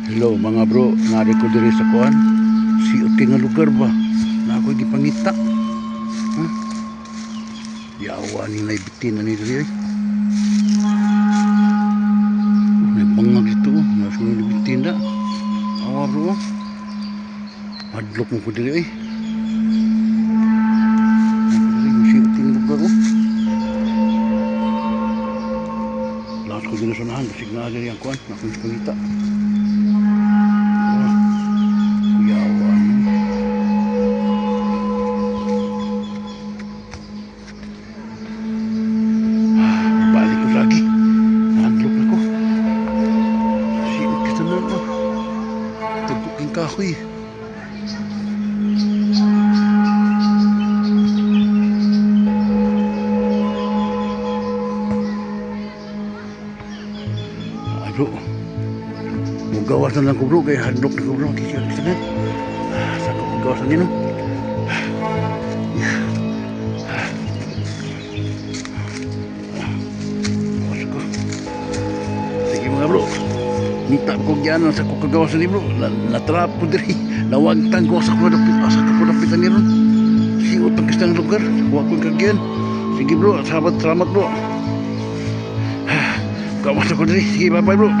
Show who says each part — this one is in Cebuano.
Speaker 1: Hello, mga bro, naa ko diri sa kuan. Siot kay nga lugar ba? Na ako gipangita. Ha? Yawa ni naibitin na ni diri ay. Oh, may bangag dito oh. Nasa ni bitin da. Awa, bro, oh. Hadlok mo ko diri ay. Ako diri siot kay nga lugar oh. Lahat ko diri sa unahan, basig naa diri ang kuan, na akong gipangita. Oh, kuyawa ni. Balik ko lagi. Nahadlok na ko. Siot kita na oh. Tagok yung kahoy. Ay, bro. Mugawas na lang ko, bro. Kaya hadlok na ko, bro. Kaya kita na. Ah, sa ko mugawas na nino. Gawas ko. Sige, mga bro. Nita ko gyanan sa ko kagawas ni bro. Natrap ko diri. Nawagtan ko sa ko dapit. Asa ko dapitan ni ron. Siot ang kistang lugar. Wa ko kagyan. Sige, bro, salamat, salamat, bro. Gawas ako diri. Sige, bye bye, bro.